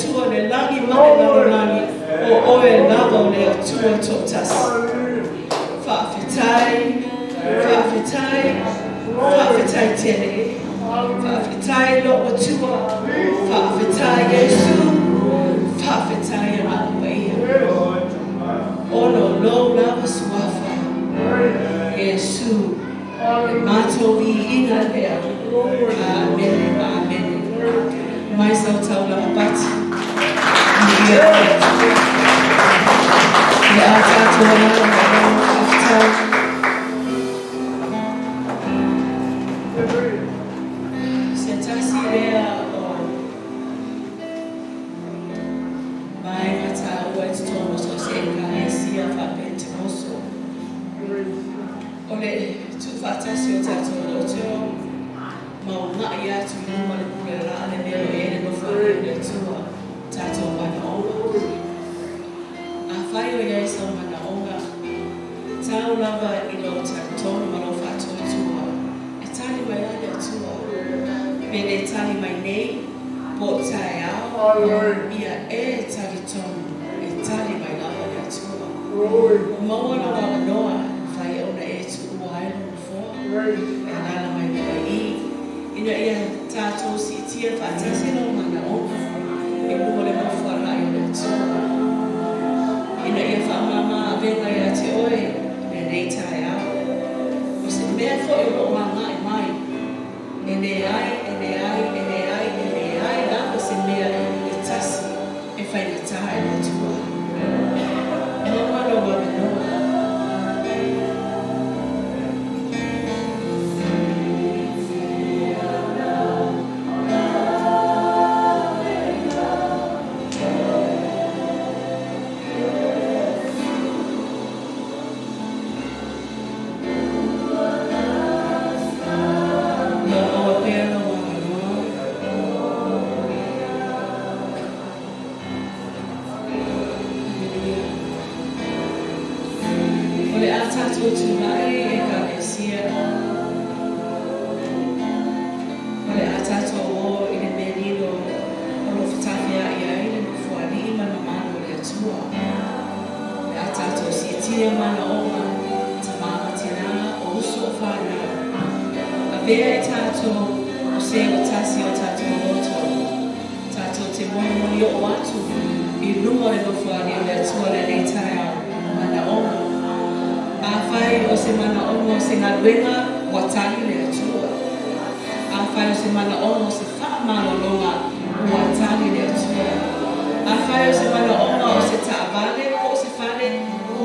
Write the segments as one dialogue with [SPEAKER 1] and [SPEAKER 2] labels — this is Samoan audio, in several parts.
[SPEAKER 1] Atua o le lagi ma le lalolagi, o Oe lava o le Atua toatasi. Faafetai, faafetai, faafetai tele. Faafetai lou Atua, faafetai Iesu, faafetai Agaga Paia. Ona o Lou lava Suafa, Iesu, le matou viiga lea. Amene ma amene. Mai sau taulaga pati. Viia le Atua. Le a tatou alaala ma lou faafetai. Se tasi lea o vaega taua i totonu o so o se Ekalesia faa-Penetekoso, o le tuufaatasi o tatou loto ma uunai atu i luma le pule laa le mea o lo o i ai le Nofoalii o le Atua, tatou manaoga. Afai o i ai sau manaoga, tau lava i lou talitonu ma lou faatuatua, e tali mai lava le Atua. Pe le tali mai nei, po o taeao, ia e talitonu e tali mai lava le Atua. Ua maua lou avanoa, e mafai ona e tuua ai lou nofoa, e alaala mai loa i i, ina ia tatou siitia faatasi lou manaoga i luma o le nofoalii o le Atua, ina ia faamama avega ia te oe lenei taeao. O se mea foi o lo o agai mai, e leai, e leai, e leai, e leai lava se mea e tasi e faigata i le Atua. Maua lou avanoa. Ia maua pea lou avanoa. Haleluia. O le a tatou tulai Ekalesia. O le a tatou o i le mea lilo o lo o fetafea'i ai le Nofoalii ma le mamalu o le Atua. O le a tatou siitia manaoga, tama ma tina, o uso o fanau. Avea i tatou o se ua tasi o tatou loto, tatou te molimoli oo atu i luma o le Nofoalii o le Atua lenei taeao, manaoga. Afai o se manaoga o se galuega, ua tali le Atua. Afai o se manaoga o se faamalologa, ua tali le Atua. Afai o se manaoga o se taavale po o se fale,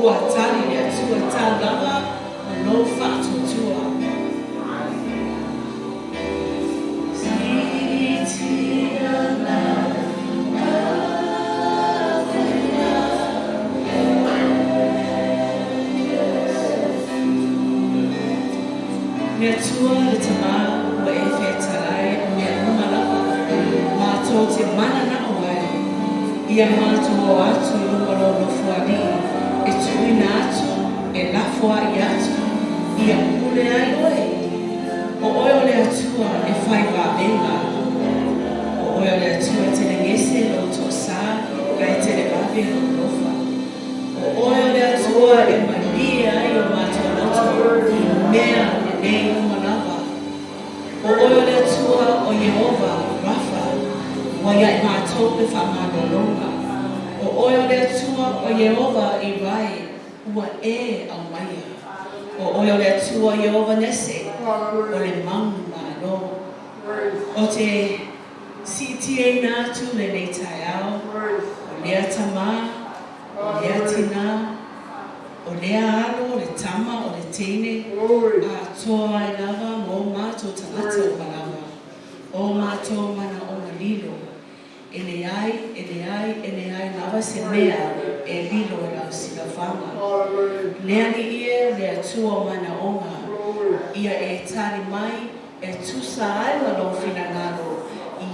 [SPEAKER 1] ua tali le Atua. Tau lava o lou faatuatua. Siitia lau avega. Le Atua le Tama ua e fetalai o mea uma lava matou te mananao ai, ia matou o atu i luma o lou Nofoalii e tuuina atu, e lafoai atu, ia pule ai oe. O oe o le Atua e fai vavega. O oe o le Atua e telegese lou toasa ae televave lou alofa. O oe o le Atua e malie ai o matou loto i mea lelei uma lava. O oe o le Atua o Ieova Rafa, ua ia i matou le faamalologa. O oe o le Atua o Ieova i Rae, ua e aumaia. O oe o le Atua o Ieova Nese, o le manu malo. Ou te siitiaina atu lenei taeao, o lea tama, o lea tina, o lea alo, o le tama, o le teine, atoa ai lava ma o matou tagata uma lava, o matou manaoga lilo, E leai, e leai, e leai lava se mea e lilo i lau silafaga. Le Alii e, le Atua o manaoga, ia e tali mai e tusa ai ma lou finagalo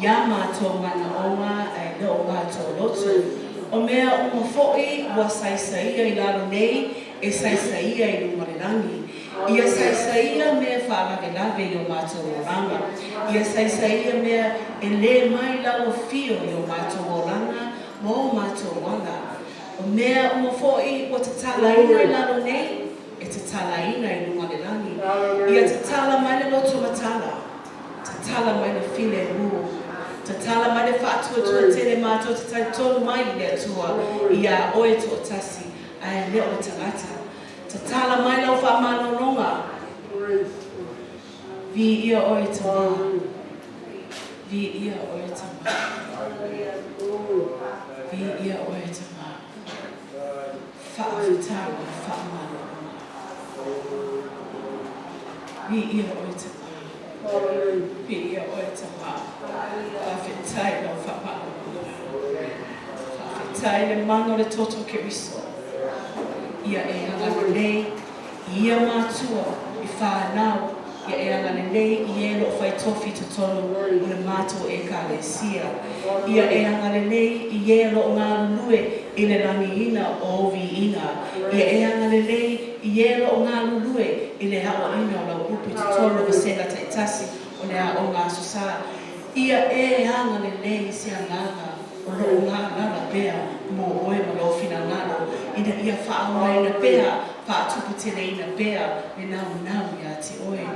[SPEAKER 1] iā matou manaoga ae le o matou loto. O mea uma foi ua saisaia i lalo nei, e saisaia i luma o le lagi. Ia saisaia mea faalavelave i o matou olaga. Ia saisaia mea e le mai lau afio i o matou olaga. O mea uma foʻi ua tatalaina i lalo nei, e tatalaina i luga o le lagi. Ia tatala mai le loto matala, tatala mai le filemu, tatala mai le faatuatua tele matou te talitonu mai i le Atua, iā Oe toatasi, ae le o le tagata. Tatala mai lau faamalologa. Viia Oe Tamā. Viia Oe Tamā. Viia Oe Tamā. Faafetai mo le faamalologa. Viia Oe Tamā. Viia Oe Tamā. Faafetai lau faamalologa. Faafetai le mana o le toto o Keriso. Ia e agalelei i ia matua i whānau, ia e agalelei i e lo o faitofi i totonu o le matou Ekalesia. Ia e agalelei i e o lo o galulue i le lagiina o ou viiga. Ia e agalelei i e o lo o galulue i le aoaina o lau upu i totonu o vasega taitasi o le aoga Aso Sa. Ia e agalelei i se agaga o lo o galala pea mo oe ma lou finagalo, ina ia faaolaina pea, faatuputeleina pea le naunau iā te oe.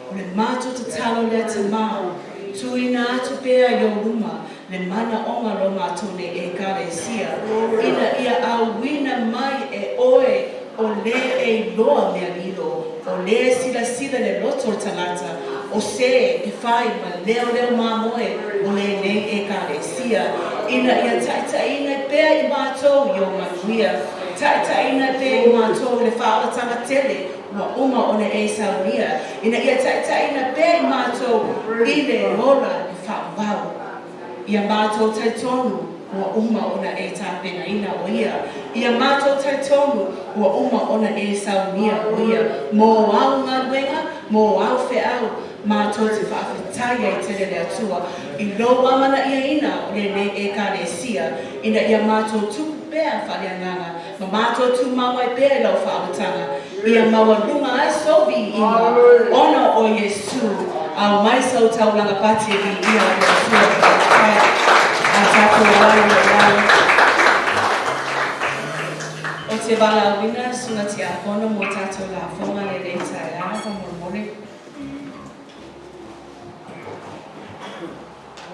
[SPEAKER 1] O le matou tatalo lea Tamā, tuuina atu pea i ou luma le manaoga lo matou nei Ekalesia, ina ia auina mai e oe o lē e iloa mea lilo, o lē silasila le loto o le tagata, o se e fai ma leoleo mamoe o lenei Ekalesia, ina ia taitaiina pea i matou i ou manuia, taitaiina pea i matou i le faaolataga tele ua uma ona e saunia, ina ia taitaiina pea i matou i le ola e faavavau. Ia matou talitonu ua uma ona e tapenaina o ia. Ia matou talitonu ua uma ona e saunia o ia mō au galuega, mō au feau, matou te faafetai ai tele le Atua i lou amanaiaina o lenei Ekalesia ina ia matou tupu pea faaleagaga ma matou tumau ai pea i lau faaolataga ia maualuga ai sou viiga ona o Iesu. Aumai sau taulaga pati e viia ai le Atua. Faafetai. A tatou alo i lalo. O te valaauina susuga tiakono mo tatou lafoga lenei taeao faamolemole.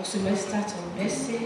[SPEAKER 1] Oso mai se tatou mese.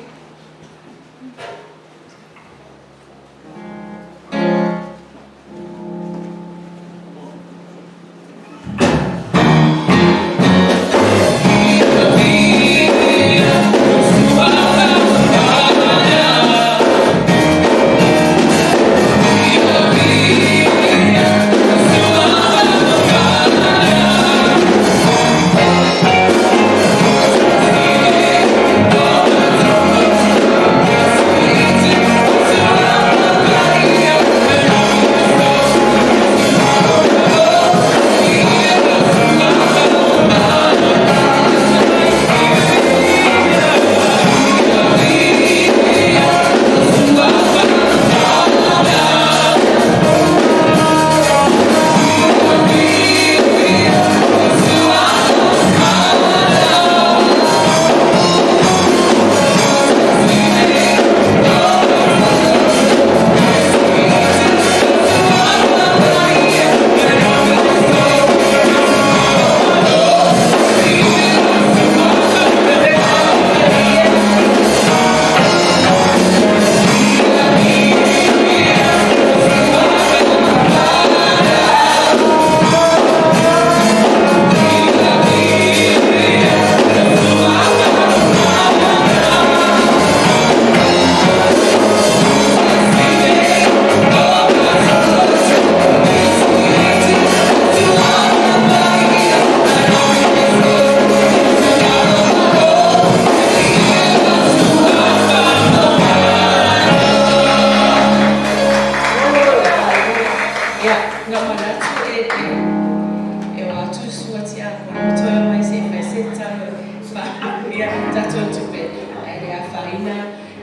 [SPEAKER 1] Ia, na manatu e, e, e o atu sua tiakono ma toe mai se i fai se tatalo e faamanuia tatou tupe. Ae le afaina,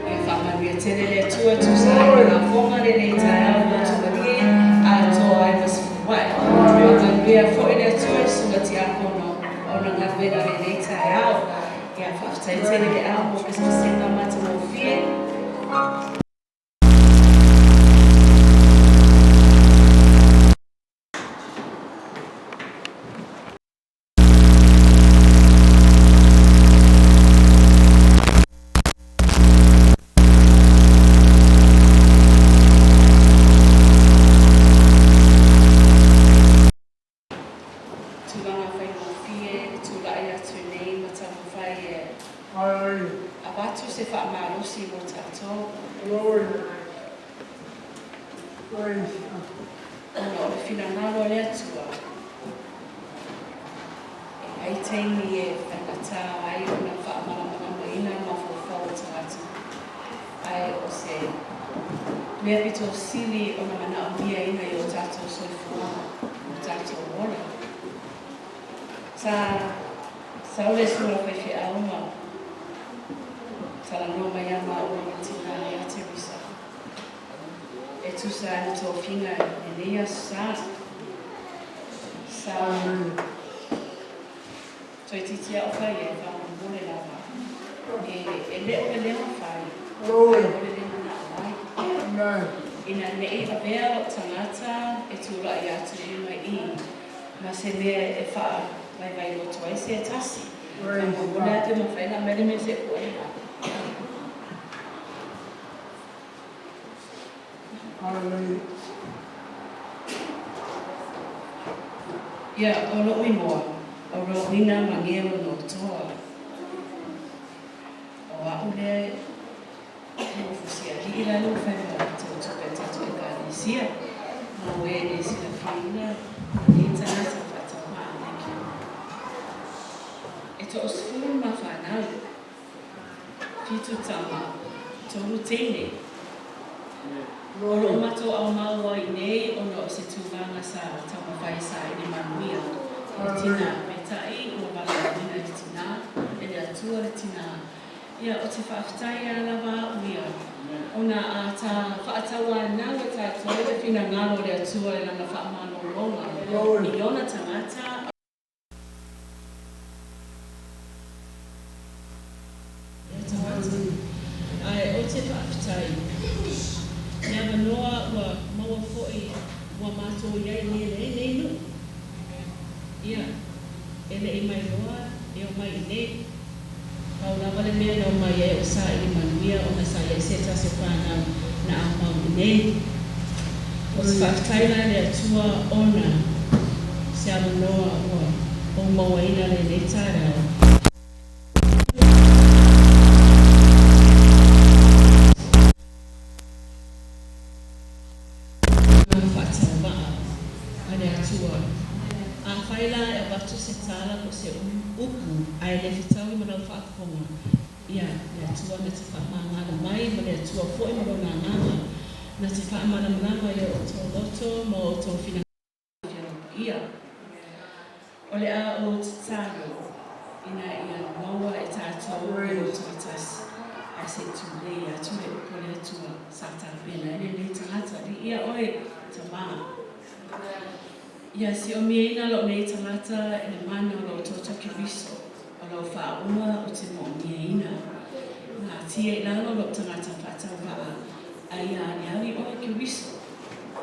[SPEAKER 1] ia faamanuia tele le Atua e tusa ai ma lafoga lenei taeao loto malie atoa ai ma se fuluai. Faamanuia foi le Atua i susuga tiakono ona galuega lenei taeao. Ia, faafetai tele le ao mo pesepesega matagofie. malosi mo tatou.
[SPEAKER 2] Glory. Praise God.
[SPEAKER 1] Ona o le finagalo a le Atua, e i ai taimi e faigata ai ona faamalamalamaina mafaufau o tagata, ae o se mea pito sili ona manaomiaina i o tatou soifuaga ma o tatou ola. Sa sau le susuga faifeau ma talanoa mai ia maua ma le tina ia Teresa e tusa ai ma tofiga i lenei aso sa. Sa toeitiiti lava ou fai ai faamolemole lava. E, e le o le le mafai, ae o le le manao ai. Ina ne i avea lou tagata e tulai atu i luma i i ma se mea e faavaivailoto ai se tasi. Faamolemole lava pe mafai ona aumai le mea se i pue.
[SPEAKER 2] Hallelujah.
[SPEAKER 1] Ia, o lou igoa, o Rowena Mageo Notoa. O au lea e nofo sialii la le ua fai ma tautupe a tatou Ekalesia. Mo e le silafiaina lenei tagata faatauvaa. Thank you. E toasefulu le ma fanau. 7 tama, 3 teine. O lo o matou aumau ai nei ona o se tulaga sa taumafai sa i le manuia i le tina, peitai ua valaauina e le tina, e le Atua le tina. Ia, ou te faafetai a lava au ia, ona a ta faatauanau e tatou le finagalo o le Atua i Lana faamalologa i Ona tagata, Tagata. Ae ou te faafetai i avanoa ua maua foi ua matou i ai i lenei nuu. Ia, e le i mailoa e omai i nei. Pau lava le mea na omai ai o saili manuia ona sa i ai se tasi o fanau na aumau i nei. Ou te faafetai la i le Atua ona se avanoa ua ou mauaina lenei taeao. Ngā faatauvaa a le Atua. Afai la e avatu se tala po o se upu ae le fetaui ma lau faafofoga, ia, le Atua na te faamagalo mai ma le Atua foi ma Lona Agaga na te faamalamalama i o outou loto ma o outou finagalo paia. O le a ou tatalo ina ia maua e tatou le loto e tasi, ae se i tulei atu le upu a le Atua sa tapena ai lenei tagata. Viia oe, Tama. Ia siomiaina lou nei tagata i le mana o lo outou Keriso, o lau faauuga ou te moomiaina. Natia i lalo lou tagata faatauvaa, a ia aliali oe Keriso,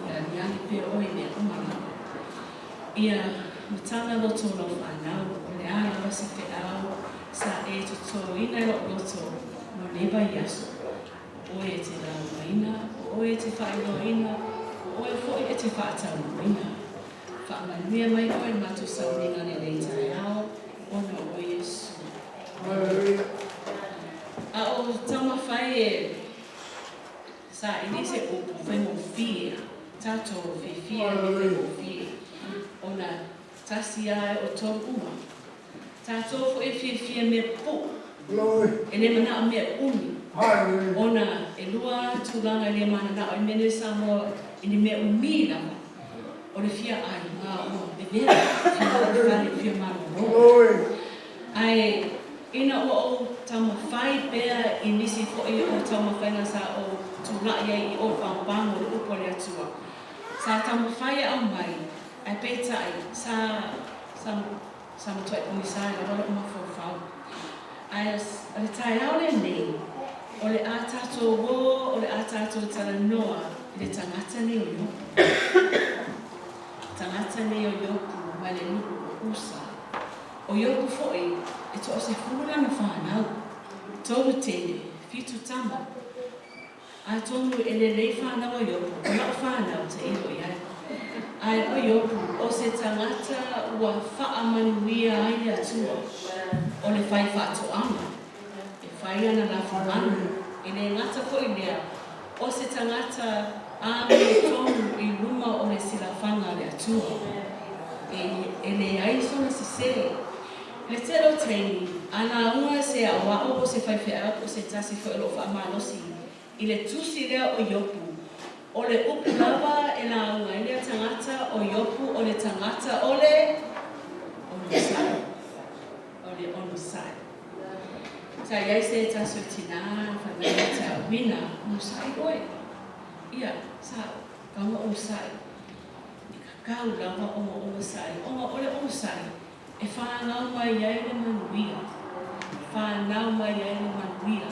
[SPEAKER 1] ia aliali pea oe i mea uma lava. Ia matala loto o lau fanau, o le a lava se feau sa e totoina i lou loto mo nei vaiaso, o oe e te laugaina, o oe e te faailoaina, o oe foi e te faataunuuina. Faamanuia mai oe i le matou sauniga lenei taeao, ona o oe Iesu.
[SPEAKER 2] Hallelujah.
[SPEAKER 1] A o taumafai e saili se upu faigofie, tatou fiafia i mea faigofie, ona tasi lava e o tolu uma. Tatou foi e fiafia mea pupuu,
[SPEAKER 2] Glory.
[SPEAKER 1] e le manao mea umi,
[SPEAKER 2] Hallelujah.
[SPEAKER 1] ona e lua tulaga e le mananao ai mea nei o Samoa i ni mea umi lava, o le fia ai ma ua vevela, fia falefale, fia malolo.
[SPEAKER 2] Glory.
[SPEAKER 1] Ae ina ua ou taumafai pea i nisi foi o taumafaiga sa ou tulai ai i o i pagopago o le upu a le Atua, sa taumafai e aumai, ae peitai, sa, sa, sa matuai pogisa ai lava lou mafaufau. Ae o le taeao lenei, o le a tatou o, o le a tatou talanoa i le tagata nei o Iopu. Tagata nei o Iopu mai le nuu o Usa. O Iopu foi, e toasefulu lana fanau, tolu teine, 7 tama. Atonu e lelei fanau a Iopu, o lau fanau tailo i ai. Ae o Iopu, o se tagata ua faamanuia ai le Atua, o le fai faatoaga, e fai ana lafumanu. E le gata foi i lea, o se tagata amiotonu i luma o le silafaga a le Atua. E leai sona sesē. I le tele o taimi, a lauga se aoao po o se faifeau po o se tasi foi o lo o faamalosi i le tusi lea o Iopu, o le upu lava e lauga ai lea tagata, o Iopu o le tagata o le onosai. O le onosai. Sa i ai se tasi o tinā fai mai ia te au, Mina, onosai oe. Ia, sa'o, tatau ona onosai. E tatau lava ona onosai, ona o le onosai e fanau mai ai le manuia. Fanau mai ai le manuia.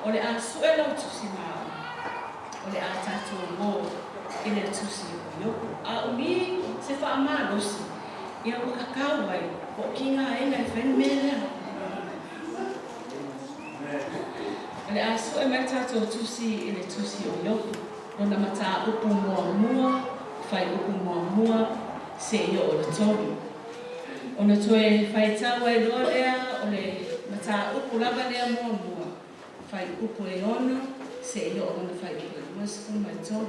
[SPEAKER 1] O le a sue lau tusi ma au, o le a tatou o i le tusi o Iopu. A umi se faamalosi, ia ua tatau ai, po o kigaina e fai le mea lea. O le a sue mai tatou tusi i le tusi o Iopu, lona mataupu muamua, fuaiupu muamua, seia oo i le tolu. Ona toe faitau ai loa lea o le mataupu lava lea muamua, fuaiupu e 6 seia oo lona fuaiupu e 23.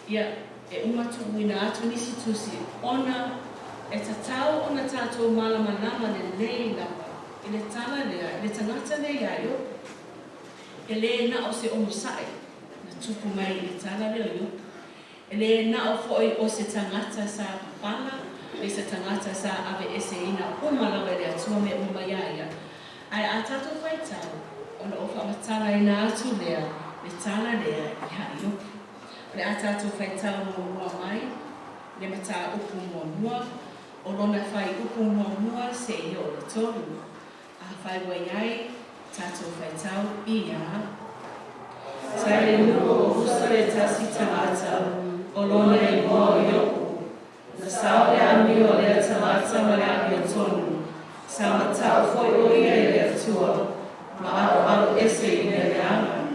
[SPEAKER 1] Ia, e uma tuuina atu nisi tusi ona e tatau ona tatou malamalama lelei lava i le tala lea i le tagata lea ia Iopu. E le na o se onosai na tupu mai i le tala lea o Iopu. E le na o foi o se tagata sa papala me se tagata sa aveeseina uma lava e le Atua mea uma mai ia ia. Ae a tatou faitau, ona ou faamatalaina atu lea le tala lea ia Iopu. O le a tatou faitau muamua mai le mataupu muamua, o lona fuaiupu muamua seia oo i le tolu. Afai ua i ai tatou faitau ia. Sa i le nuu o Usa le tasi tagata, o lona igoa o Iopu. Na sao le amio a lea tagata ma le amiotonu, sa mata'u foi o ia i le Atua, ma aloalo ese i mea leaga.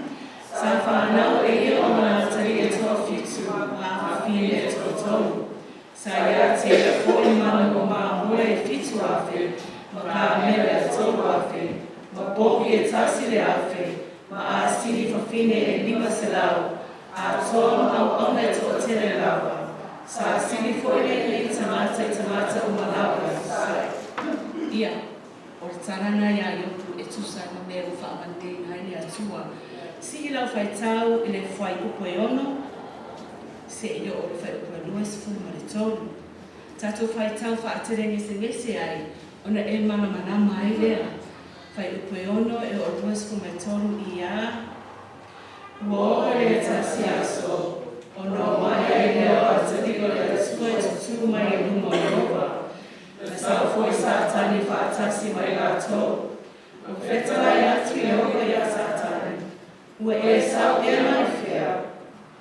[SPEAKER 1] Sa fanau e ia ona atalii e toafitu ma fafine e toatolu. Sa ia te ia foi manu o mamoe e 7,000, ma kamela e 3,000, ma povi e 1,000, ma asini fafine e 500, atoa ma auauna e toatele lava. Sa sili foi lenei tagata i tagata uma lava i Sasae. Ia, o le tala lena ia Iopu e tusa ai ma mea ua faamanuiaina ai le Atua. Sii lau faitau i le fuaiupu e 6 seia oo i le fuaiupu e 23. Tatou faitau faatelegesegese ai ona e malamalama ai lea. Fuaiupu e 6 e oo i le 23 ia. Ua oo le tasi aso, ona omai ai lea o atalii o le Atua e tutū mai i luma o Ieova. Na sao foi Satani faatasi ma i latou. Ua fetalai atu Ieova iā Satani, Ua e sau ea mai fea?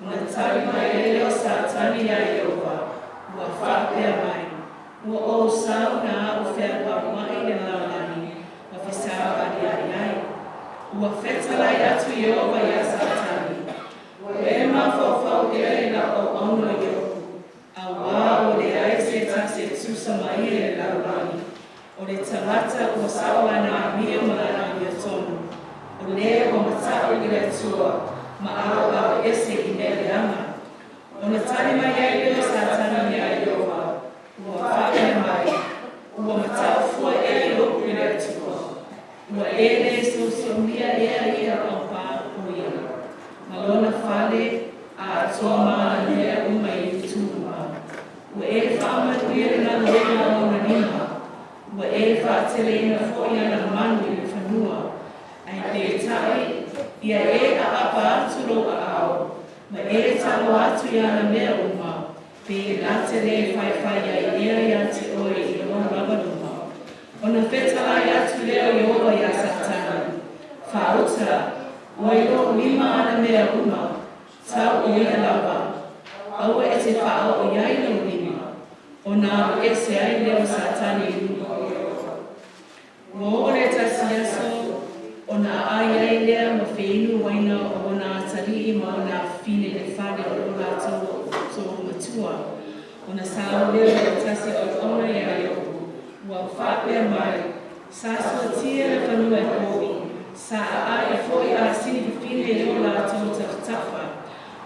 [SPEAKER 1] Ona tali mai ai lea o Satani iā Ieova, ua faapea mai, Ua ou sau na aʻu fealualuaʻi i le lalolagi ma fesavaliaʻi ai. Ua fetalai atu Ieova iā Satani, Ua e mafaufau ea i lau auauna o Iopu, auā ua leai se tasi e tusa ma ia i le lalolagi, o le tagata ua sao lana amio ma lana amiotonu, o le ua mataʻu i le Atua ma aloalo ese i mea leaga. Ona tali mai ai lea o Satani iā Ieova, ua faapea mai, Ua mataʻu fua ea Iopu i le Atua? Ua e le soosoolia ea ia aupā o ia, ma lona fale a atoa ma ana mea uma i itu uma? Ua e faamanuia le galuega a ona lima, ua e faateleina foi ana manu i le fanua, ae peitai, ia e aapa atu lou aao, ma e tago atu i ana mea uma, pe na te le faifai ai ea iā te oe i lou lava luma. Ona fetalai atu lea o Ieova iā Satani, Faauta, ua i lou lima ana mea uma, tau o ia lava, aua e te faaoo i ai lou lima. Ona alu ese ai lea o Satani i luma o Ieova. Ua oo le tasi aso, ona aai ai lea ma feinu uaina o ona atalii ma ona afafine i le fale o lo latou toolumatua. Ona sao lea o le tasi o auauna iā Iopu, ua faapea mai, Sa suatia le fanua e povi, Sa a'a'i foi asini fafine i o latou tafatafa,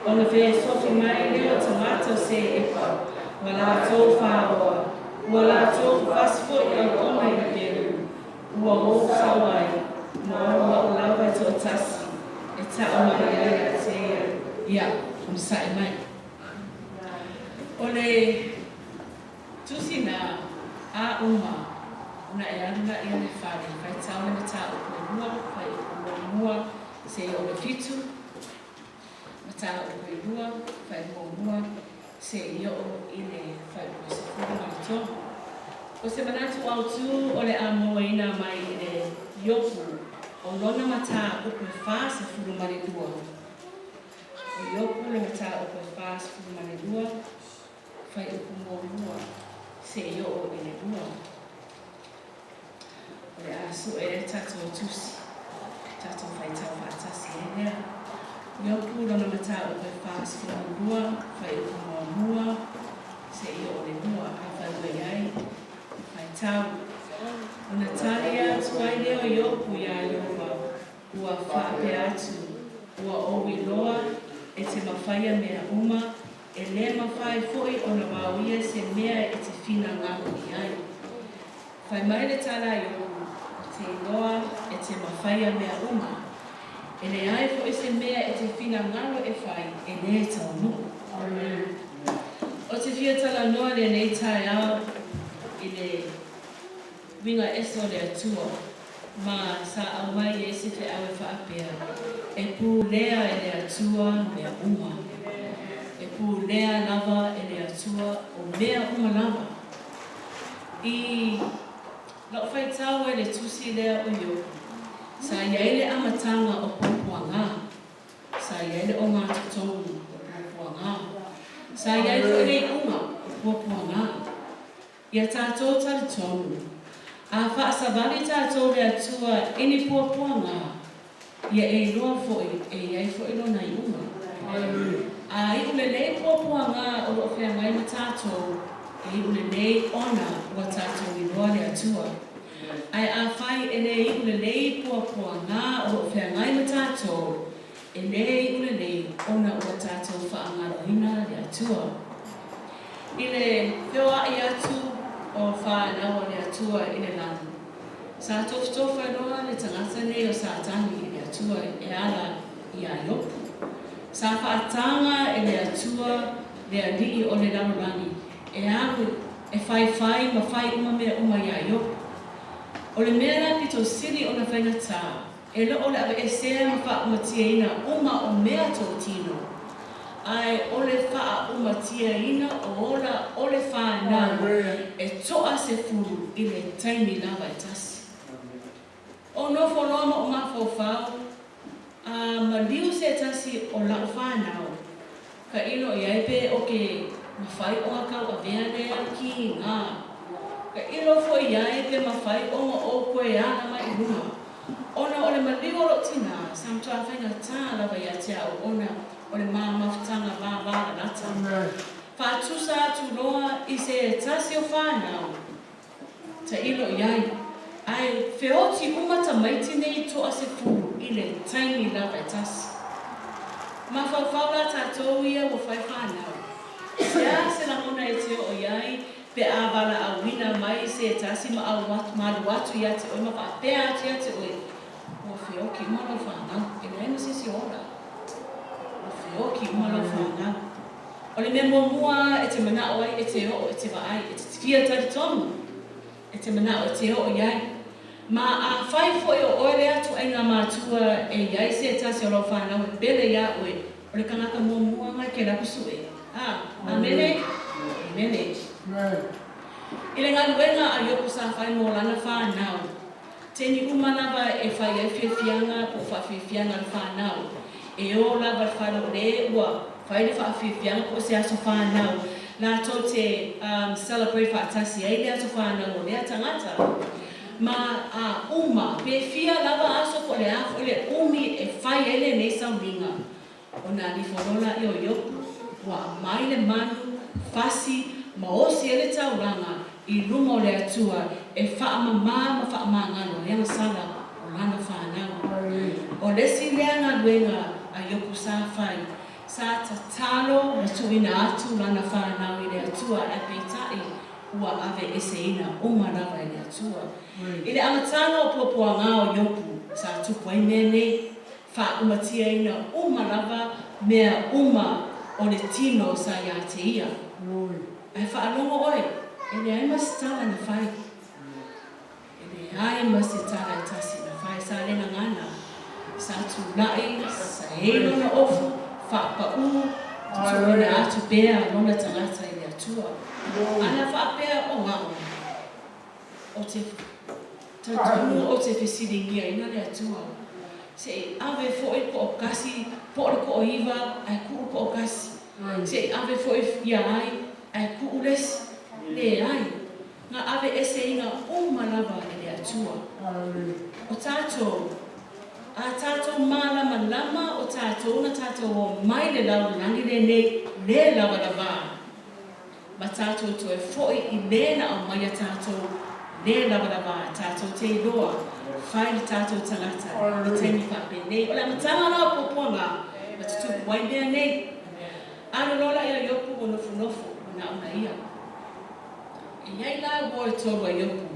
[SPEAKER 1] ona fesofi mai lea o tagata o Seepa ma latou faoa, ua latou fafasi foi auauna i le pelu, ua ou sao ai, ma o a'u lava e toatasi e ta'u mai ai ia te ia. Ia, onosa'i mai. O le Tusi na a uma ona e alu laia i le fale, faitau le mataupu e lua, fuaiupu muamua seia oo i le fitu, mataupu e lua, fuaiupu muamua seia oo i le fuaiupu e 13. O se manatu autu o le a mauaina mai i le Iopu o lona mataupu e 42. O Iopu le mataupu e 42. Fuaiupu muamua seia oo i le lua. O le a sue ai le tatou tusi, tatou faitau faatasi ai lea. Iopu lona mataupu e 42, fuaiupu muamua seia oo i le lua. Afai ua i ai, faitau. Ona tali atu ai lea o Iopu iā Ieova, Ua faapea atu, Ua ou iloa e te mafaia mea uma, E lē mafai foi ona vaoia se mea e te finagalo i ai. Fai mai le tala a Iopu, Ou te iloa e te mafaia mea uma. E leai foi se mea e te finagalo e fai e lē taunuu. Ou te fia talanoa lenei taeao i le uiga ese o le Atua, ma sa aumai ai se feau e faapea, E pulea e le Atua mea uma. E pulea lava e le Atua o mea uma lava. I la'u faitau ai i le tusi lea o Iopu, sa i ai le amataga o puapuagā, sa i ai le ogatotonu o puapuagā, sa i ai foi le iuga o puapuagā. Ia tatou talitonu, a faasavali tatou le Atua i ni puapuaga, ia e iloa foi e i ai foi Lona iuga. A iu lelei puapuaga o lo o feagai ma tatou, e iu lelei ona ua tatou iloa le Atua. Ae afai e le iu lelei puapuaga o lo o feagai ma tatou, e le iu lelei ona ua tatou faagaloina le Atua. I le feoaʻi atu o fanau a le Atua i le lagi, sa tofutofu ai loa le tagata nei o Satani i le Atua e ala iā Iopu. Sa faataga e le Atua le alii o le lalolagi e alu e faifai ma fai uma mea uma iā Iopu. O le mea la pito sili ona faigata, E le o le aveesea ma faaumatiaina uma o mea totino, ae o le faaumatiaina o ola o le fanau e toa sefulu i le taimi lava e tasi. O nofo loa ma ou mafaufau, a maliu se tasi o la'u fanau, ka ilo i ai pe o ke mafai oga kau avea lea ki nga. Ka ilo foi i ai pe mafai oga ou koe ala mai i luna. Ona o le maliu o lou tinā, sa matua faigata lava ia te a'u ona o le ma mafutaga vāvālalata. Faatusa atu loa i se tasi o fanau, tailo i ai, ae feoti uma tamaiti nei toa sefulu i le taimi lava e tasi. Mafaufau la tatou ia ua fai fanau. Se a se lagona e te oo i ai pe a valaauina mai se tasi ma alu atu ia te oe ma faapea atu ia te oe, Ua feoki uma lau fanau, e leai ma se isi o ola. Ua feoki uma lau fanau. O le mea muamua e te manao ai e te oo e te vaai, e te fia talitonu, e te manao e te oo i ai. Ma afai foi o oe lea ituaiga matua e i ai se tasi o lau fanau e pele iā oe, o le kanaka muamua nga ke laku sue. A, amene? Amene. I le galuega a Iopu sa fai mo lana fanau, taimi uma lava e fai ai fiafiaga po o faafiafiaga a le fanau, e o lava le fale o le ua fai le faafiafiaga po o se aso fanau, latou te celebrate faatasi ai le aso fanau o lea tagata. Ma a uma, pe fia lava aso po o le a foi le umi e fai ai lenei sauniga, ona alifo loa laia o Iopu, ua aumai le manu, fasi, ma osi ai le taulaga i luma o le Atua e faamamā ma faamagalo ai ana sala o lana fanau. O le isi lea galuega a Iopu sa fai, sa tatalo ma tuuina atu lana fanau i le Atua, ae peitai ua aveeseina uma lava e le Atua. I le amataga o puapuaga o Iopu sa tupu ai mea nei, faaumatiaina uma lava mea uma o le tino sa ia te ia. Ae faalogo oe, e leai ma se tala na fai. E leai ma se tala e tasi na fai. Sa le gagana, sa tulai, saei lona ofu, faapaū, tuuina atu pea lona tagata i le Atua. Ana faapea o au, ou te talitonu ou te fesiligiaina le Atua, se i ave foi le pookasi, po o le pooiva, ae tuu le pookasi. Se i ave foi ia ai, ae tuu le isi. Leai, na aveeseina uma lava e le Atua. O tatou, a tatou malamalama o tatou na tatou omai le lalolagi lenei le lavalavā, ma tatou toe foi i le na aumaia tatou le lavalavā, tatou te iloa fai le tatou tagata i taimi faapenei. O le amataga la o puapuaga ma tutupu ai mea nei. Alu loa la ia Iopu ua nofonofo ua nauna ia. E i ai la uo e tolu a Iopu,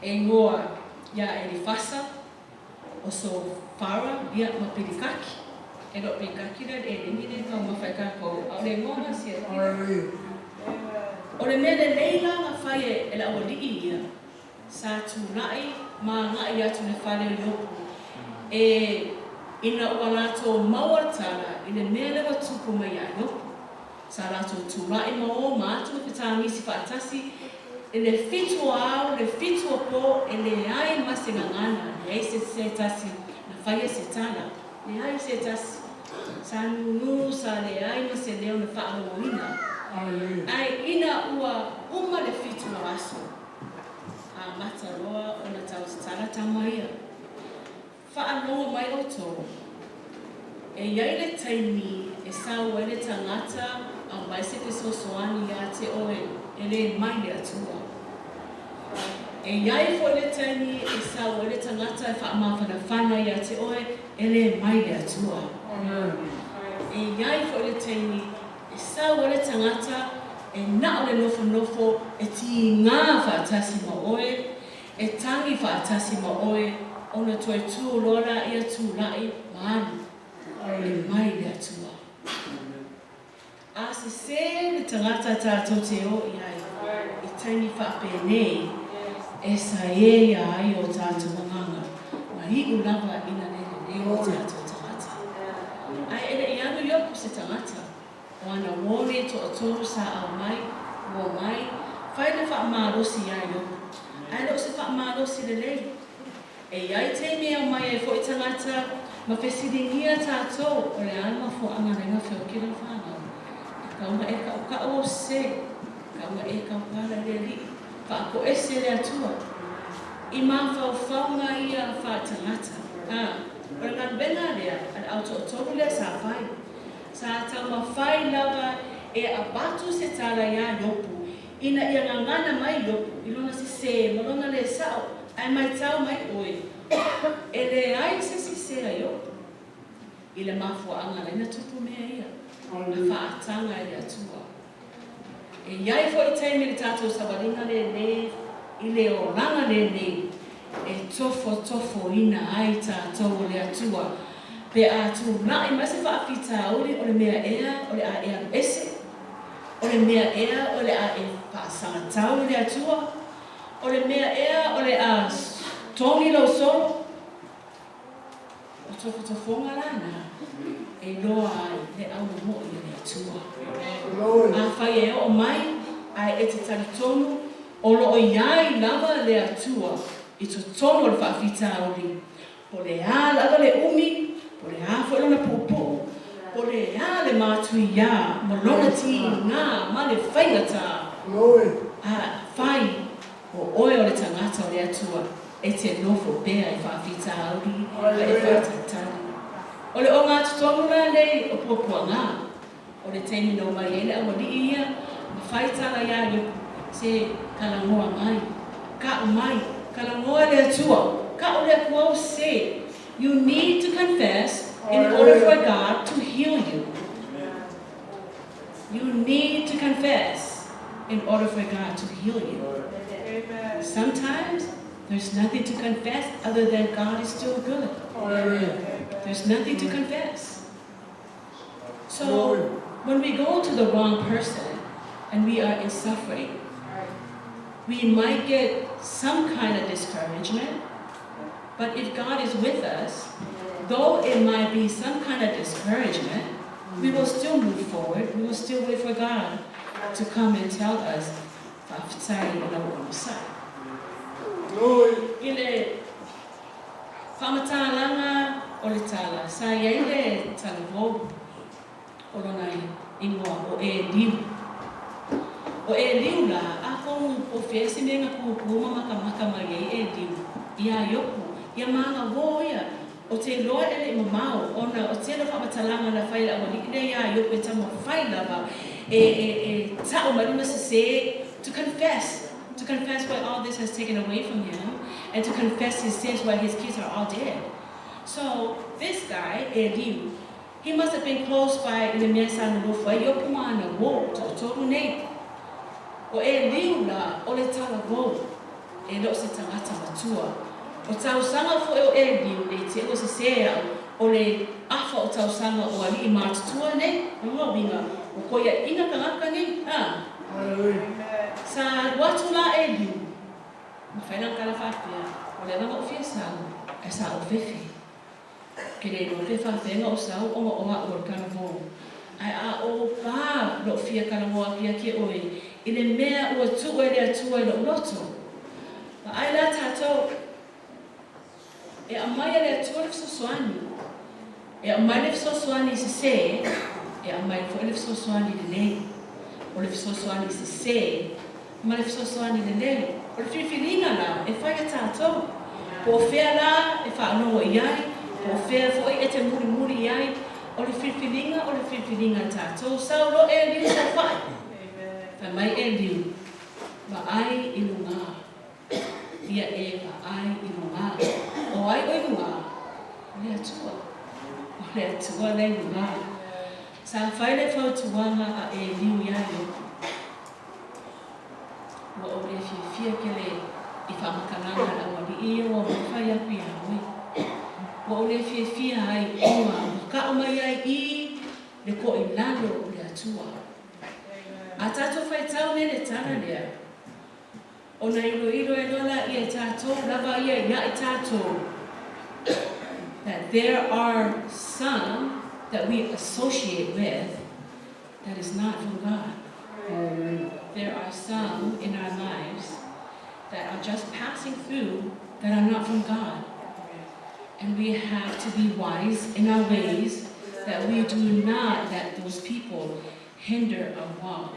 [SPEAKER 1] e igoa iā Elifasa, o Sofara, ia, ma Pilikaki. E le o Pilikaki lea le eleni lea e taumafa e tatou, a o le igoa na siakila. O le mea lelei la na fai e le aualii ia, sa tulai ma agai atu i le fale o Iopu, e ina ua latou maua le tala i le mea lea ua tupu mai iā Iopu. Sa latou tulai ma o ma atu le fetagisi faatasi i le fitu o ao, le fitu o po, e leai ma se gagana, leai se se tasi na faia se tala, leai se tasi. Sa nūnū, sa leai ma se leo na faalogoina. Ae ina ua uma le fitu o aso, amata loa ona tautatala tama ia. Faalogo mai outou, e i ai le taimi e sau ai le tagata aumai se fesoasoani ia te oe e le mai le Atua. E i ai foi le taimi e sau ai le tagata e faamafanafana ia te oe e le mai le Atua. E i ai foi le taimi e sau ai le tagata e na o le nofonofo e tiga faatasi ma oe, e tagi faatasi ma oe, ona toe tu loa laia tulai ma alu e mai le Atua. A sesē le tagata tatou te o i ai i taimi faapenei, e saea ai o tatou agaga ma iu lava ina le lelei o tatou tagata. Ae e le i alu Iopu se tagata, o ana uo nei toatolu sa aumai, ua omai, fai le faamalosi iā Iopu, ae le o se faamalosi lelei. E i ai taimi e aumai ai foi tagata ma fesiligia tatou o le a le mafuaaga lea na feoki lau fanau. E tatau ona e tautau ou sese, e tatau ona e tautala i le Alii, faatoese le Atua i mafaufauga ia faatagata. A, o le galuega lea a le au toatolu lea sa fai. Sa taumafai lava e avatu se tala iā Iopu ina ia gagana mai Iopu i lona sesē ma lona lē sao, ae maitau mai oe, e leai se sesē a Iopu i le mafuaaga lea na tupu mea ia, na faataga e le Atua. E i ai foi taimi i le tatou savaliga lenei, i le olaga lenei, e tofotofoina ai tatou o le Atua, pe a tulai mai se faafitauli o le mea ea o le a e alu ese, o le mea ea o le a e faasagatau i le Atua, o le mea ea o le a togi lou solo. O tofotofoga la na e iloa ai le aumomoʻi a le Atua. Afai e oo mai ae e te talitonu o lo o i ai lava le Atua i totonu o le faafitauli, po o le a lava le umi, po o le a foi lona puupuu, po o le a le matuiā ma lona tiga ma le faigata, afai o oe o le tagata o le Atua, e te nofo pea i faafitauli ma e faatalitali. O le ogatotonu la nei o puapuaga, o le taimi na omai ai le aualii ia ma fai tala iā Iopu, se kalagoa mai, ka'u mai, kalagoa le Atua, Ka'u le Atua ua sesē. You need to confess in order for God to heal you. You need to confess in order for God to heal you.
[SPEAKER 3] Amen.
[SPEAKER 1] Sometimes there's nothing to confess other than God is still good.
[SPEAKER 2] Hallelujah.
[SPEAKER 1] There's nothing to confess. So
[SPEAKER 2] Glory.
[SPEAKER 1] when we go to the wrong person and we are in suffering, we might get some kind of discouragement. But if God is with us, though it might be some kind of discouragement, we will still move forward. We will still wait for God to come and tell us, "Faafetai i lou onosai."
[SPEAKER 2] Glory.
[SPEAKER 1] I le faamatalaga o le tala, sa i ai le talavou o lona igoa o Eliu. O Eliu la, atonu po o fea se mea na kūkū ma makamaka mai ai Eliu iā Iopu, ia maga uō ia. Ou te iloa e le i mamao ona o tele o faamatalaga na fai e le aualii lea iā Iopu e taumafai lava e e e ta'u mai lona sesē, to confess, to confess what all this has taken away from him and to confess his sins while his kids are all dead. So this guy, Eliu, he must have been close by i le mea sa nonofo ai Iopu ma ana uō toatolu nei. O Eliu la, o le talavou, e le o se tagata matua. O tausaga foi o Eliu, ne i te i ua sesē au, o le afa o tausaga o alii matutua nei, o lona uiga, ua koiaʻina tagata nei, a.
[SPEAKER 2] Hallelujah.
[SPEAKER 1] Sa alu atu la Eliu, ma fai lana tala faapea, Ua leva ona ou fia sau, ae sa ou fefe. Ou te le iloa pe faafeaga o sau ona o a'u o le talavou. Ae a ou pā lo'u fia talanoa atu ia te oe i le mea ua tuu e le Atua i lo'u loto. Vaai la tatou, e aumai e le Atua le fesoasoani. E aumai le fesoasoani i sesē, e aumai foi le fesoasoani lelei. O le fesoasoani sesē ma le fesoasoani lelei. O le filifiliga la e fai e tatou, po o fea la e faalogo i ai, po o fea foi e te mulimuli i ai, o le filifiliga o le filifiliga a tatou. Sau loa Eliu saofai. Fai mai Eliu, Vaai i luga. Ia e vaai i luga. O ai o i luga? O le Atua. O le Atua la i luga. Sa fai le fautuaga a Eliu iā Iopu. Ua ou le fiafia tele i faamatalaga a le aualii ia ua omai fai atu iā oe. Ua ou le fiafia ai ona ua ta'u mai ai i le to'ilalo o le Atua. A tatou faitau nei le tala lea, ona iloilo ai loa laia e tatou lava ia iā i tatou that there are some that we associate with that is not from God.
[SPEAKER 2] Hallelujah.
[SPEAKER 1] There are some in our lives that are just passing through that are not from God. And we have to be wise in our ways that we do not let those people hinder our walk.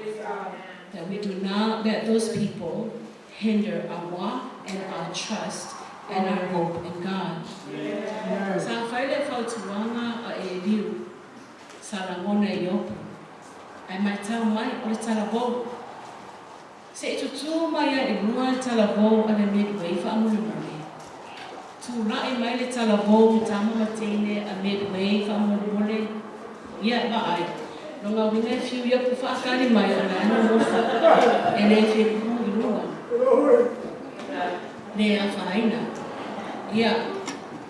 [SPEAKER 1] That we do not let those people hinder our walk and our trust and our hope in God.
[SPEAKER 2] Amen.
[SPEAKER 1] Sa fai le fautuaga a Eliu, sa lagona e Iopu, ae matau mai o le talavou. Se i tutū mai ai i luga le talavou a le Midway faamolemole. Tula'i mai le talavou tama ma teine a Midway faamolemole. Ia, vaai, lona uiga e fiu Iopu faatali mai o la e nonofo e le fia pupū i luga.
[SPEAKER 2] Glory.
[SPEAKER 1] Le afaina. Ia,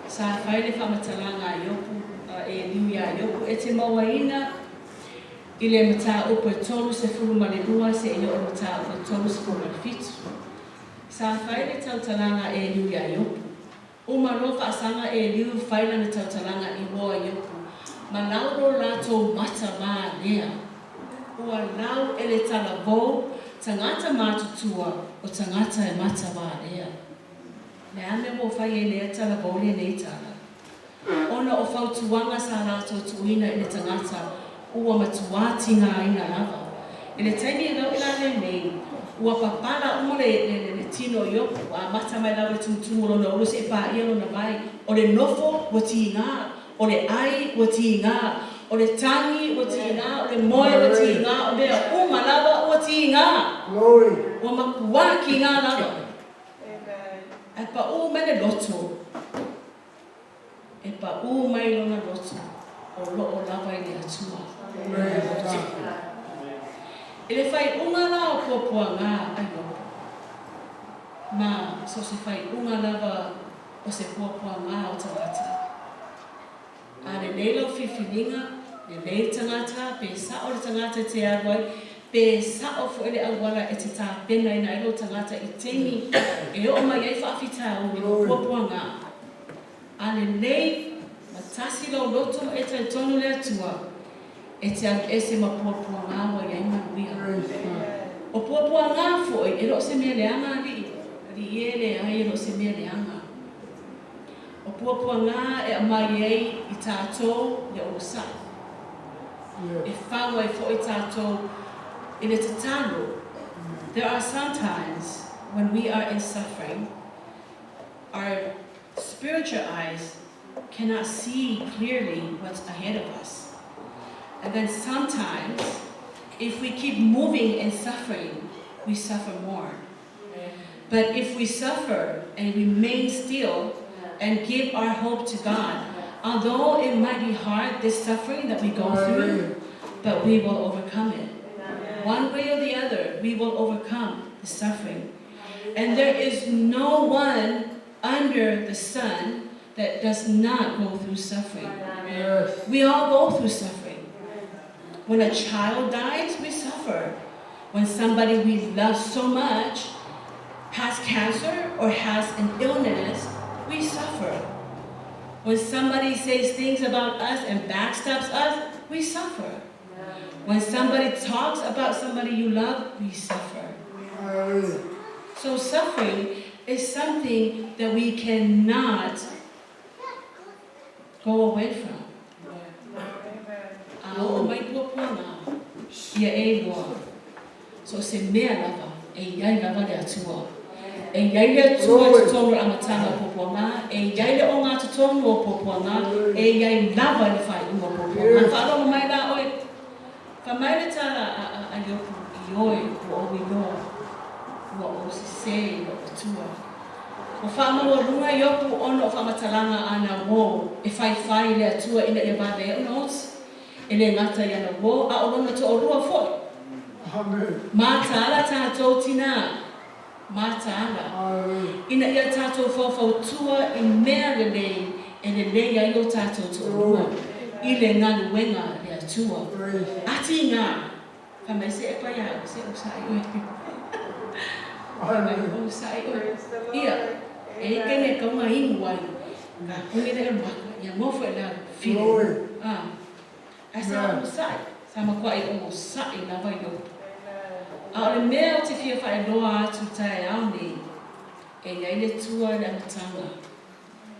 [SPEAKER 1] sa fai le faamatalaga a Iopu, a Eliu iā Iopu, e te mauaina i le mataupu e 32 seia oo i le mataupu e 37. Sa fai le tautalaga a Eliu iā Iopu. Uma loa faasaga Eliu fai lana tautalaga i uo a Iopu, ma lau lo latou mata valea. Ua lau e le talavou tagata matutua o tagata e mata valea. Le a mea ua fai ai lea talavou lenei tala? Ona o fautuaga sa latou tuuina i le tagata ua matuā tigaina lava. I le taimi e lau i lalo nei, ua papala uma le, le, le, le tino o Iopu, ua amata mai lava i le tumutumu o lona ulu seia paia lona vae. O le nofo ua tigā, o le ʻai ua tigā, o le tagi ua tigā, o le moe ua tigā, o mea uma lava ua tigā.
[SPEAKER 2] Glory.
[SPEAKER 1] Ua matuā tigā lava. Ae paʻū mai le loto. E paʻū mai lona loto o loo lava i le Atua. I le faaiuga la o puapuagā a Iopu, ma so o se faaiuga lava o se puapuagā o tagata, a lelei lau filifiliga, lelei le tagata, pe sao le tagata e te alu ai, pe sao foi le auala e te tapenaina ai lou tagata i taimi e oo mai ai faafitauli ma puapuagā. A lelei ma tasi lou loto ma e talitonu le Atua e te alu ese ma puapuagā ua i ai manuia. O puapuagā foi e le o se mea leaga alii, alii e leai e le o se mea leaga. O puapuagā e aumai ai i tatou le onosai. E fau ai foi tatou i le tatalo. There are some times when we are in suffering, our spiritual eyes cannot see clearly what's ahead of us. And then sometimes, if we keep moving and suffering, we suffer more. But if we suffer and remain still and give our hope to God, although it might be hard, this suffering that we go through, but we will overcome it. One way or the other, we will overcome the suffering. And there is no one under the sun that does not go through suffering. We all go through suffering. When a child dies, we suffer. When somebody we love so much has cancer or has an illness, we suffer. When somebody says things about us and backstabs us, we suffer. When somebody talks about somebody you love, we suffer. So suffering is something that we cannot go away from. A oo mai puapuagā, ia e iloa, so o se mea lava, e i ai lava le Atua. E i ai le Atua i totonu o le amataga o puapuagā, e i ai le ogatotonu o puapuagā, e i ai lava le faaiuga o puapuagā. Faalogo mai la oe, fai mai le tala a Iopu, Ioe, ua ou iloa, ua ou sesē i lou Atua. Ua faamaualuga Iopu ona o faamatalaga a na uō e faifai i le Atua ina ia vave ai ona oti. E le gata i ana uō, a o lona toalua foi. Mataala tatou tinā, mataala, ina ia tatou faufautua i mea lelei e lelei ai o tatou toalua i le galuega a le Atua. Atiga! Fai mai se epa iā oe, se onosai oe. Fai mai, onosai oe. Ia, e i kene kaunga inu ai, ka puni le maka, ia nofo e la file. Ah, ae sa onosai, sa matuai onosai lava Iopu. A o le mea ou te fia faailoa atu i taeao nei, e i ai le Atua i le amataga,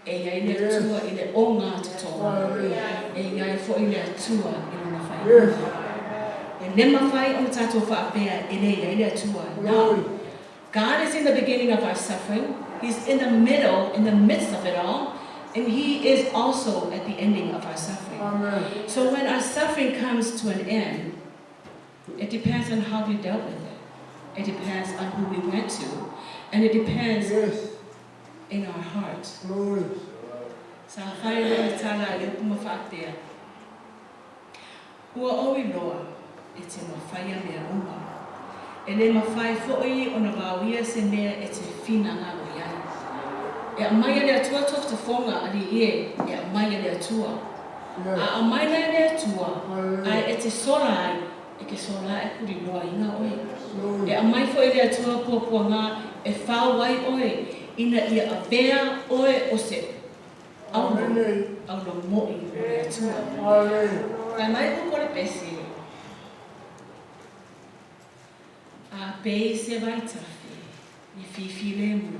[SPEAKER 1] E i ai le Atua i le ogatotonu, e i ai foi le Atua i lona faaiuga. E le mafai ona tatou faapea e le i ai le Atua. No. God is in the beginning of our suffering, He's in the middle, in the midst of it all, and He is also at the ending of our suffering. So when our suffering comes to an end, it depends on how we dealt with it. It depends on who we went to. And it depends in our heart. Sa fai loa le tala a Iopu ma faapea, Ua ou iloa e te mafaia mea uma, e le mafai foi ona vaoia se mea e te finagalo i ai. E aumai e le Atua tofotofoga, alii e, e aumai e le Atua. A aumai la e le Atua, ae e te sola ai, E ke sola e kuli loa iga oe. E aumai foi e le Atua puapuagā e fao ai oe ina ia avea oe o se aulo, aulo moʻi o le Atua. Fai mai upu o le pese, A pei se vaitafe i fifilemu,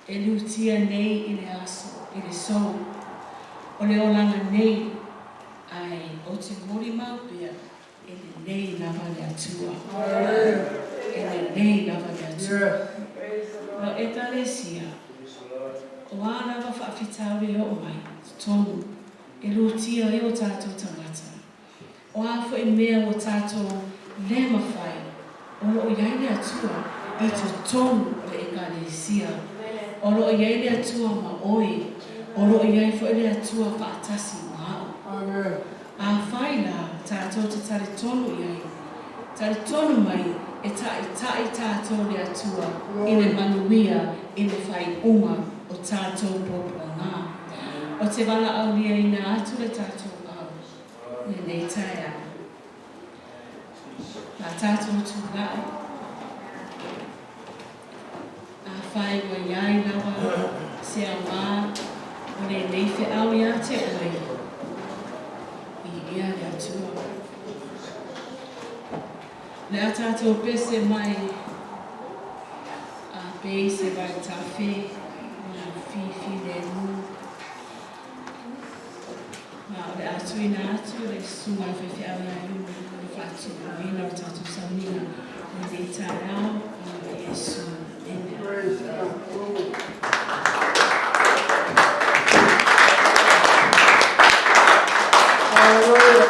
[SPEAKER 1] e lutia nei i le aso, i le sou, o le olaga nei, ae ou te molimau pea e lelei lava le Atua. E lelei lava le Atua. Lau Ekalesia, o a lava faafitauli e oo mai, totonu, e lutia ai o tatou tagata. O a foi mea ua tatou le mafai, o lo o i ai le Atua i totonu o le Ekalesia. O lo o i ai le Atua ma oe. O loo i ai foi le Atua faatasi ma a'u.
[SPEAKER 2] Amen.
[SPEAKER 1] Afai la tatou te talitonu i ai, talitonu mai e taʻitaʻi tatou le Atua i le
[SPEAKER 2] Glory.
[SPEAKER 1] manuia i le faaiuga o tatou puapuagā. O te valaauliaina atu le tatou au lenei taeao. La tatou tula'i, afai ua i ai lava se aogā o lenei feau iā te oe, viia le Atua. Le a tatou pese mai a pei se vaitafe o le fifilemu. Ma o le a tuuina atu le susuga i le faifeau ia Iuli mo le faatupuina o le tatou sauniga lenei taeao o Iesu. Amen.
[SPEAKER 2] Praise God. Glory. Hallelujah.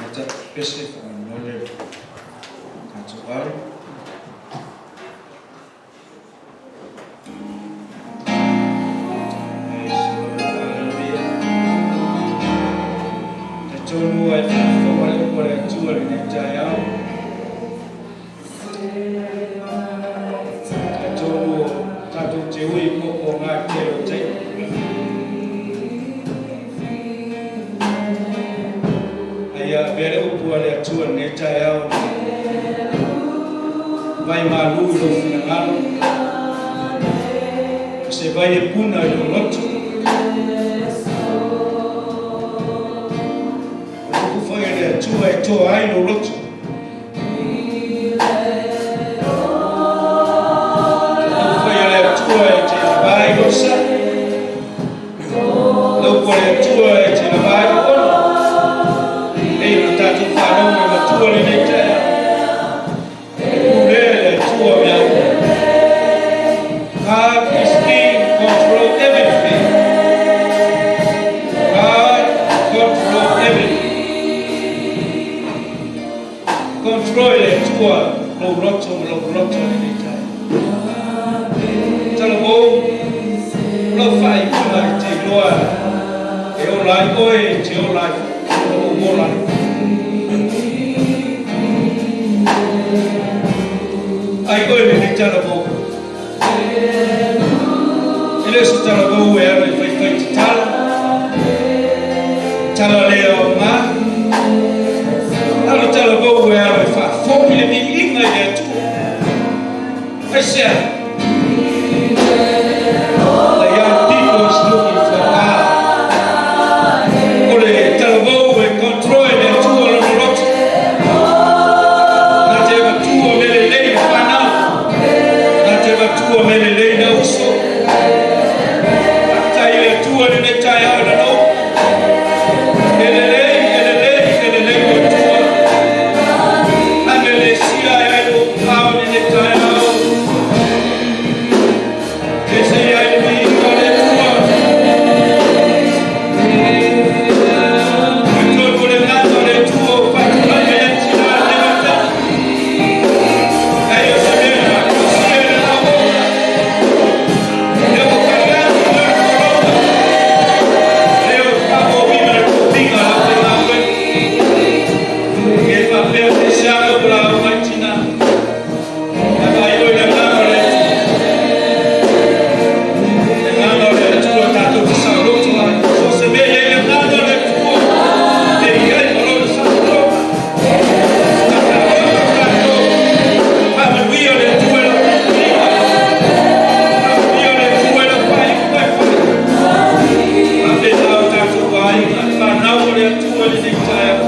[SPEAKER 3] Na ta pese whanganole tātou au. Praise the Lord. Hallelujah. Te tonu ai whawha le upa le Atua lenei taeao. Te tonu o tātou te ui koko ngā te o te. Ai a vere upu a le Atua lenei taeao. Vai malu i lou finagalo. Se vai e puna i lou loto. O le upu foi a le Atua e toa ai lou loto. O le upu foi a le Atua e te lava ai lou sa. O le upu a le Atua e te lava ai lou ono. Ei o tatou whanau me matua lenei taeao. E pule le Atua mea uma. God is in control everything. God control everything. Control le Atua lou loto ma lou loto lenei taeao. Talavou, o lau faaiuga e te iloa e ola ai oe e te ola ai o lou ola ai. Ai oe lenei talavou. E le o se talavou e alu e faifai tatala. Tala lea o ngā. Alo talavou e alu e faafo'i le viiga i le Atua. Ai sea. The young people is looking for God. O le talavou e control le Atua lona loto. Na te avatua mea lelei i fanau. Na te avatua mea lelei na uso. Faafetai i le Atua lenei taeao lana upu. E lelei, e lelei, e lelei le Atua. Ame le sia e ai lou ao lenei taeao. E se ai le viiga o le Atua. E tonu le gata o le Atua o faatulai mai ai tina le mata. Ai o se mea o sia le lauoga. Leo kariatu le korona. Leo whaoina le tofiga la te ngāwai. E whapea te seanga o la au mai tina. E vai oi le nganga o le Atua. Le nganga o le Atua tātou te sauloto ai. So se mea i le nganga o le Atua. E i ai ma lona sauloto. Tātou tātou. Whamanuia le Atua e lau tuiga. Whamanuia le Atua e lau whai whai whai. Whawhena o tātou aiga, whanau o le Atua lenei taeao.